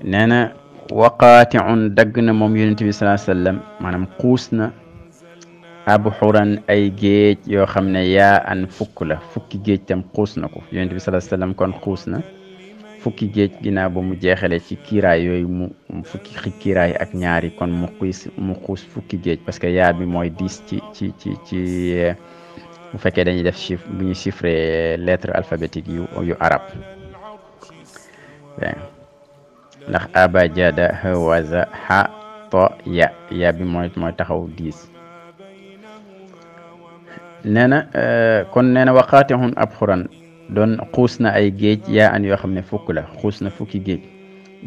nee na waqaatiun dagg na moom yonent bi salaa sallam maanaam xuus na abxuran ay géej yoo xam ne yaa an fukk la fukki géej tam xuus na ko yonent bi salaa sallam kon xuus na fukki géej ginnaaw ba mu jeexalee ci kiiraay yooyu mu fukki kiiraay ak ñaari kon mu xuus fukki géej parce que yaa bi mooy 10 ci bu fekkee dañuy def chiffre bu ñu chiffré lettre alphabétique yu arab ndax abajada hawaza ha to ya bi mooy taxaw 10 nee na kon nee na waqaatihun abxuran doon xuus na ay géej yaa an yoo xam ne fukk la xuus na fukki géej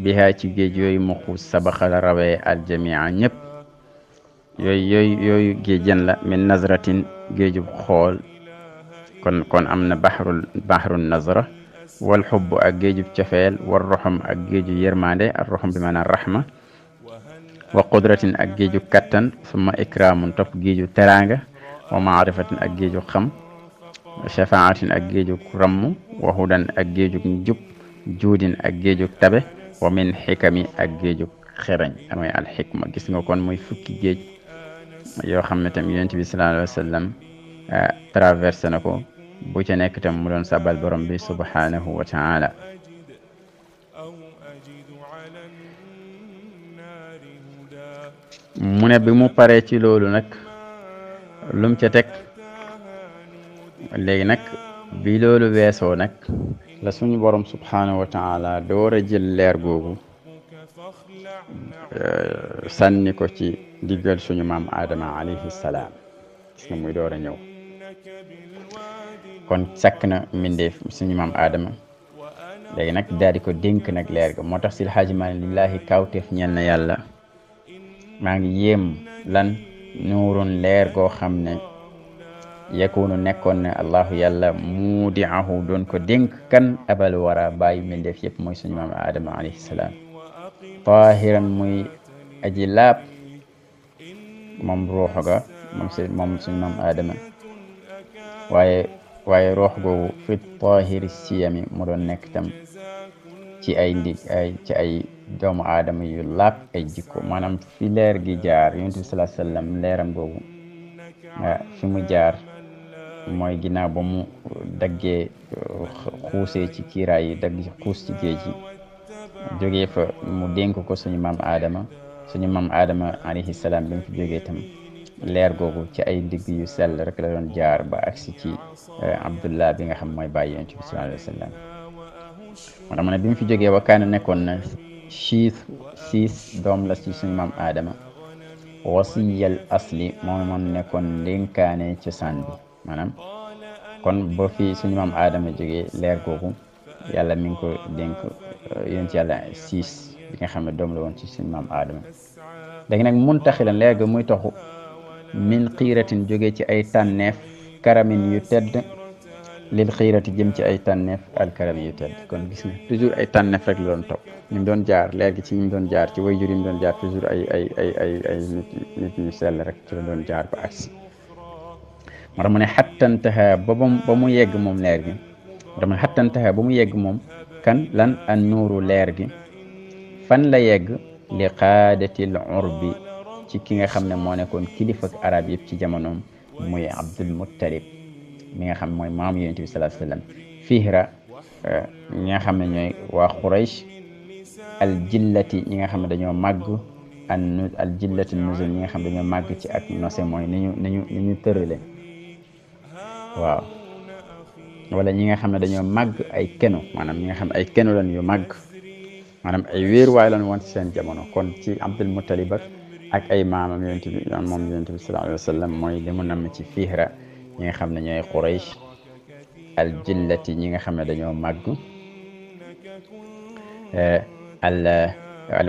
bihaa ci géej yooyu mu xuus sabaxal rawee aljamia ñëpp yooyu géej la min nazratin géejub xool kon am na baxrul nazra wal xubb ak géejub cofeel war roxam ak géeju yërmande ak roxam bi maanaam rahma wa qudratin ak géeju kattan summa ikraamun topp géeju teraanga wa maarifatin ak géeju xam shafaatin ak géejug ramm wa hudan ak géejug njub juudin ak géejug tabe wa min xikami ak géejug xereñ mooy alxikma gis nga kon muy fukki géej yoo xam ne tam yonent bi sallallahu alayhi wa sallam traversé na ko bu ca nekk tam mu doon sabal borom bi subhanahu wa taala mu ne bi mu paree ci loolu nag lum ca teg léegi nag bi loolu weesoo nag la suñu borom subhanahu wa taala door a jël leer googu sànni ko ci diggal suñu maam Adama alayhi salaam gis nga muy door a ñëw kon sakk na mbindeef suñu maam Adama léegi nag daal di ko dénk nag leer ga moo tax sil xaaji maane lillahi kawteef ñel na yàlla maa ngi yéem lan nuurun leer goo xam ne yakunu nekkoon ne allahu yàlla mudiahu doon ko dénk kan abal wara bàyyi mbindeef yëpp mooy suñu maam Adama alayhi salaam tahiran muy aji laab moom ruuxu ga moom suñu maam Adama waaye ruux googu fi tahiri siyami mu doon nekk tam ci ay doomu aadama yu laab ay jikko maanaam fi leer gi jaar yonent bi sallallahu alayhi wasallam leeram googu fi mu jaar mooy ginnaaw ba mu daggee xuusee ci kiiraay yi dagg xuus ci géej gi jógee fa mu dénk ko suñu maam Adama alayhi salaam bi mu fi jógee tam leer googu ci ay digg yu sell rek la doon jaar ba agsi ci Abdullah bi nga xam mooy bàyyi yonent bi sallallahu alayhi wasallam moo tax ma ne bi mu fi jógee wa kaana nekkoon na siis doom la ci suñu maam Adama wasiyal asli moom nekkoon dénkaane cosaan bi maanaam kon ba fi suñu maam Adama jógee leer googu yàlla mi ngi ko dénk yonent yàlla siis bi nga xam ne doom la woon ci suñu maam Adama léegi nag muntaxilan leer ga muy toxu min xiiratin jógee ci ay tànneef karamin yu tedd lil xiirati jëm ci ay tànneef alkarami yu tedd kon gis nga toujours ay tànneef rek la doon topp ñu doon jaar leer gi ci ñu doon jaar ci way jur yi mu doon jaar toujours ay nit ñu sell rek ci la doon jaar ba agsi moo tax mu ne xattantaha ba mu yegg moom leer gi moo tax mu ne xattantaha ba mu yegg moom kan lan an nuuru leer gi fan la yegg li qaadatil urbi ci ki nga xam ne moo nekkoon kilifa arab yëpp ci jamonoom muy Abdul Muttalib mi nga xam mooy maam yonent bi sallallahu alayhi wasallam fihra ñi nga xam ne ñooy waa Quraysh al jillati ñi nga xam ne dañoo màgg al jillati nuzul ñi nga xam ne dañoo màgg ci ak nose mooy ni ñu tërale waaw wala ñi nga xam ne dañoo màgg ay kenu maanaam ñi nga xam ne ay kenu lan yu màgg maanaam ay wéeruwaay lan woon ci seen jamono kon ci Abdul Muttalib ak ay maamam moom yonent bi sallallahu alayhi wasallam mooy li mu namm ci fihra ñi nga xam ne ñooy Quraysh al jillati ñi nga xam ne dañoo màgg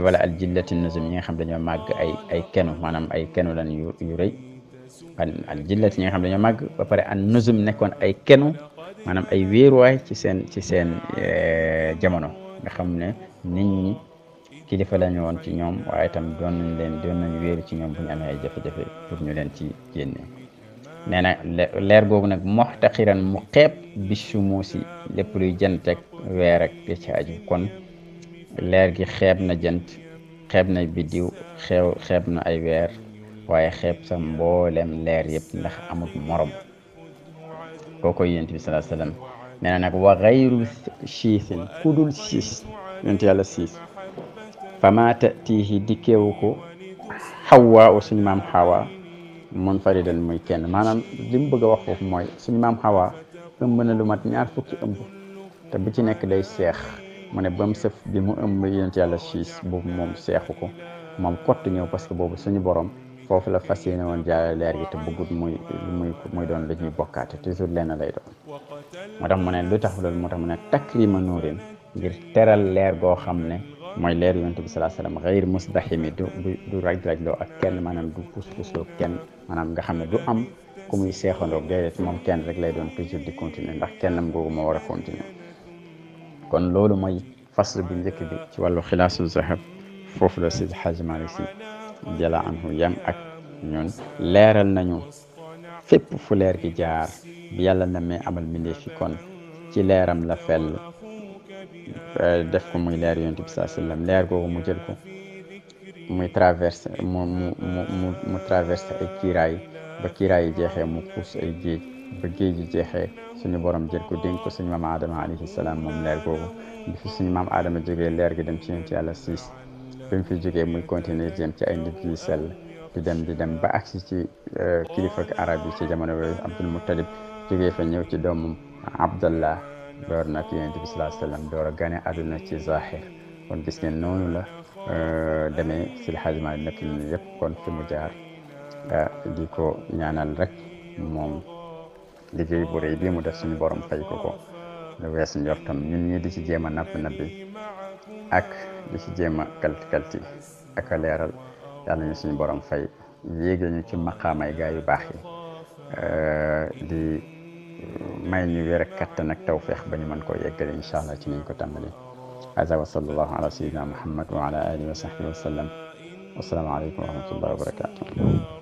wala al jillati nuzum ñi nga xam ne dañoo màgg ay kenu maanaam ay kenu lan yu rëy al jillati ñi nga xam ne dañoo màgg ba pare an nuzum nekkoon ay kenu maanaam ay wéeruwaay ci seen jamono nga xam ne nit ñi kilifa lañu woon ci ñoom waaye itam doon nañ wéeru ci ñoom bu ñu amee ay jafe-jafe pour ñu leen ci génne nee na leer googu nag moxtaxiran mu xeeb bi sumuusi lépp luy jant ak weer ak ci aju kon leer gi xeeb na jant xeeb na biddiw xeeb na ay weer waaye xeeb sa mboolem leer yëpp ndax amut morom kooko yonent bi salaa sallam nee na nag wa xayru siisin kudul siis yonent yàlla siis fama tatihi dikkeewu ko xawaa o suñu maam xawa mun faridan muy kenn maanaam li mu bëgg a wax foofu mooy suñu maam xawa ëmb na lu mat ñaar fukki ëmb te bu ci nekk day seex mu ne ba mu sëf bi mu ëmb yonent yàlla siis boobu moom seexu ko moom kott ñëw parce que boobu suñu borom foofu la fas yéene woon jaare leer gi te bëggut muy doon lu ñuy bokkaate toujours lenn lay doon moo tax mu ne lu tax loolu moo tax mu ne takrima nuurin ngir teral leer goo xam ne mooy leer yonent bi salaa salaam xayr musdahimi du raj-rajloo ak kenn maanaam du pus-pusloo kenn maanaam nga xam ne du am ku muy seexandoog déedéet moom kenn rek lay doon toujours di continuer ndax kennam googu moo war a continuer kon loolu mooy fasl bu njëkk bi ci wàllu xilaasu zahab foofu la Seydi Hadji Malick Sy jalla anhu yam ak ñun leeral nañu fépp fu leer gi jaar bi yàlla na mee amal mbindeef fi kon ci leeram la fell def ko muy leer yonent bi sallallahu alayhi wasallam leer googu mu jël ko muy traversé mu traversé ay kiiraay ba kiiraay yi jeexee mu puus ay géej ba géej yi jeexee suñu borom jël ko dénk ko suñu maam Adama alayhi salaam moom leer googu bi fi suñu maam Adama jógee leer gi dem ci yonent yàlla siis bi mu fi jógee muy continuer dem ci ay nit yu sell di dem ba agsi ci kilifa arab yi ci jamono yooyu Abdul Muttalib jógee fa ñëw ci doomam Abdallah door nag yonent bi sallallahu alayhi wasallam door a gane àdduna ci zahir kon gis ngeen noonu la demee si Hadji Malick nekk ni yëpp kon fi mu jaar di ko ñaanal rek moom liggéey bu rëy bii mu def suñu borom fay ko lu wees njortam ñun ñi di ci jéem a napp-nappi ak di ci jéem a kalti ak a leeral yàlla ñu suñu borom fay yéege ñu ci maqaamay gaa yu baax yi di may ñu wér ak kattan ak tawfeex ba ñu mën koo yeggale incha allah ci niñ ko tàmbali hada wa sallallahu ala sayyidina muhammad wa ala alihi wa sahbihi wa sallam wassalaamu aleykum wa rahmatullahi wa barakatuh